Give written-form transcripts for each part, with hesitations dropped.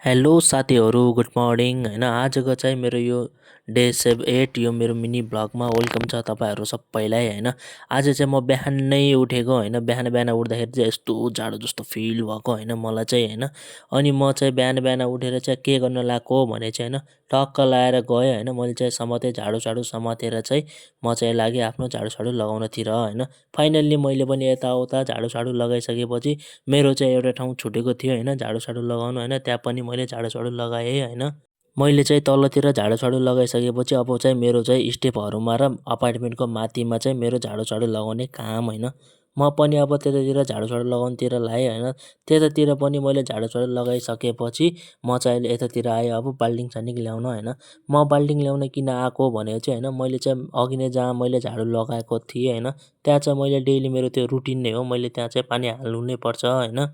Hello साथीहरू, good morning होइन। आजको चाहिँ मेरो यो डे 8 यो मेरो मिनी भ्लगमा वेलकम छ तपाईँहरू सबैलाई होइन। आज चाहिँ म बिहानै उठेको होइन। बिहान बिहान उठ्दाखेरि चाहिँ यस्तो जाडो जस्तो फिल भएको होइन मलाई चाहिँ होइन। अनि म चाहिँ बिहान बिहान उठेर चाहिँ के गर्न लागेको भने चाहिँ होइन, टक्क लाएर गएँ होइन। मैले चाहिँ समातेँ, झाडु साडु समातेर चाहिँ म चाहिँ लागेँ आफ्नो झाडु साडु लगाउनतिर होइन। फाइनल्ली मैले पनि यताउता झाडु साडु लगाइसकेपछि मेरो चाहिँ एउटा ठाउँ छुटेको थियो होइन झाडु साडु लगाउनु होइन। त्यहाँ पनि मैले झाडु साडु लगाएँ होइन। मैले चाहिँ तल्लोतिर झाडु साडु लगाइसकेपछि अब चाहिँ मेरो चाहिँ स्टेपहरूमा र अपार्टमेन्टको माथिमा चाहिँ मेरो झाडु साडु लगाउने काम होइन। म पनि अब त्यतातिर झाडु साडु लगाउनुतिर लागेँ होइन। त्यतातिर पनि मैले झाडु साडु लगाइसकेपछि म चाहिँ अहिले यतातिर आएँ अब बाल्टिङ साल्टिङ ल्याउन होइन। म बाल्टिङ ल्याउन किन आएको भनेको चाहिँ होइन, मैले चाहिँ अघि नै जहाँ मैले झाडु लगाएको थिएँ होइन, त्यहाँ चाहिँ मैले डेली मेरो त्यो रुटिन नै हो, मैले त्यहाँ चाहिँ पानी हाल्नु नै पर्छ होइन।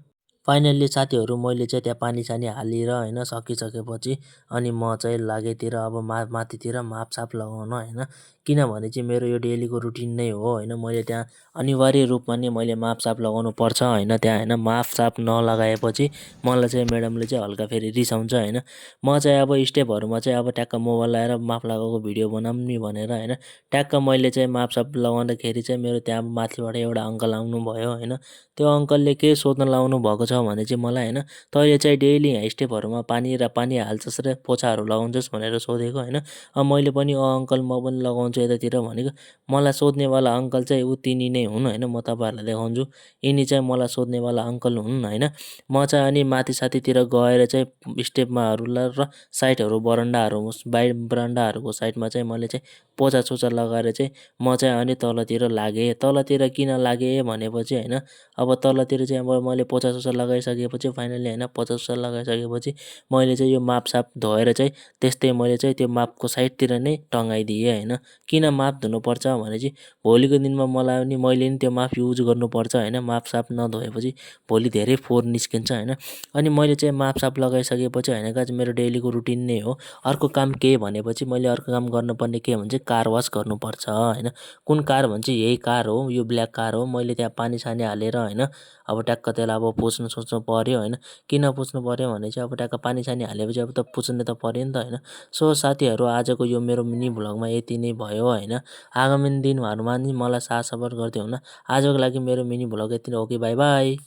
फाइनल्ली साथीहरू मैले चाहिँ त्यहाँ पानी सानी हालेर होइन सकिसकेपछि अनि म चाहिँ लागेतिर अब माथितिर मापसाप लगाउन होइन। किनभने चाहिँ मेरो यो डेलीको रुटिन नै हो होइन। मैले त्यहाँ अनिवार्य रूपमा नै मैले मापसाप लगाउनु पर्छ होइन। त्यहाँ होइन मापसाप नलगाएपछि मलाई चाहिँ म्याडमले चाहिँ हल्का फेरि रिसाउँछ होइन। म चाहिँ अब स्टेपहरूमा चाहिँ अब ट्याक्क मोबाइल लगाएर माप लगाएको भिडियो बनाऊँ नि भनेर होइन, ट्याक्क मैले चाहिँ मापसाप लगाउँदाखेरि चाहिँ मेरो त्यहाँ माथिबाट एउटा अङ्कल आउनुभयो होइन। त्यो अङ्कलले के सोध्न लाउनु भएको छ भने चाहिँ मलाई होइन, तैँले चाहिँ डेली यहाँ स्टेपहरूमा पानी हाल्छस् र पोछाहरू लगाउँछस् भनेर सोधेको होइन। मैले पनि अङ्कल म पनि लगाउँछु यतातिर भनेको। मलाई सोध्नेवाला अङ्कल चाहिँ तिनी नै हुन् होइन। म तपाईँहरूलाई देखाउँछु, यिनी चाहिँ मलाई सोध्नेवाला अङ्कल हुन् होइन। म चाहिँ अनि माथि साथीतिर गएर चाहिँ स्टेपमाहरू र साइडहरू बरन्डाहरूको साइडमा चाहिँ मैले चाहिँ पोछा सोचा लगाएर चाहिँ म चाहिँ अनि तलतिर लागेँ। तलतिर किन लागेँ भनेपछि होइन, अब तलतिर चाहिँ अब मैले पोछा सोचा लगाइसकेपछि फाइनल्ली होइन, पोछा सोचा लगाइसकेपछि मैले चाहिँ यो मापसाप धोएर चाहिँ त्यस्तै मैले चाहिँ त्यो मापको साइडतिर नै टँगाइदिएँ होइन। किन माप धुनुपर्छ भने चाहिँ भोलिको दिनमा मलाई पनि मैले नि त्यो माप युज गर्नुपर्छ होइन। मापसाप नधोएपछि भोलि धेरै फोहोर निस्किन्छ होइन। अनि मैले चाहिँ मापसाप लगाइसकेपछि होइन गाइज मेरो डेलीको रुटिन नै हो। अर्को काम के भनेपछि मैले अर्को काम गर्नुपर्ने के भन्छ कार वास गर्नुपर्छ होइन। कुन कार भन्छ, यही कार हो, यो ब्ल्याक कार हो। मैले त्यहाँ पानी सानी हालेर होइन अब ट्याक्क त्यसलाई अब पुछ्नु सोच्नु पर्यो होइन। किन पुछ्नु पर्यो भने चाहिँ अब ट्याक्क पानी सानी हालेपछि अब त पुछ्नु त पर्यो नि त होइन। सो साथीहरू आजको यो मेरो मिनी भ्लगमा यति नै भयो होइन। आगामी दिनहरूमा नि मलाई साथ सपोर्ट गर्दै हुन। आजको लागि मेरो मिनी भ्लग यति नै हो कि बाई बाई।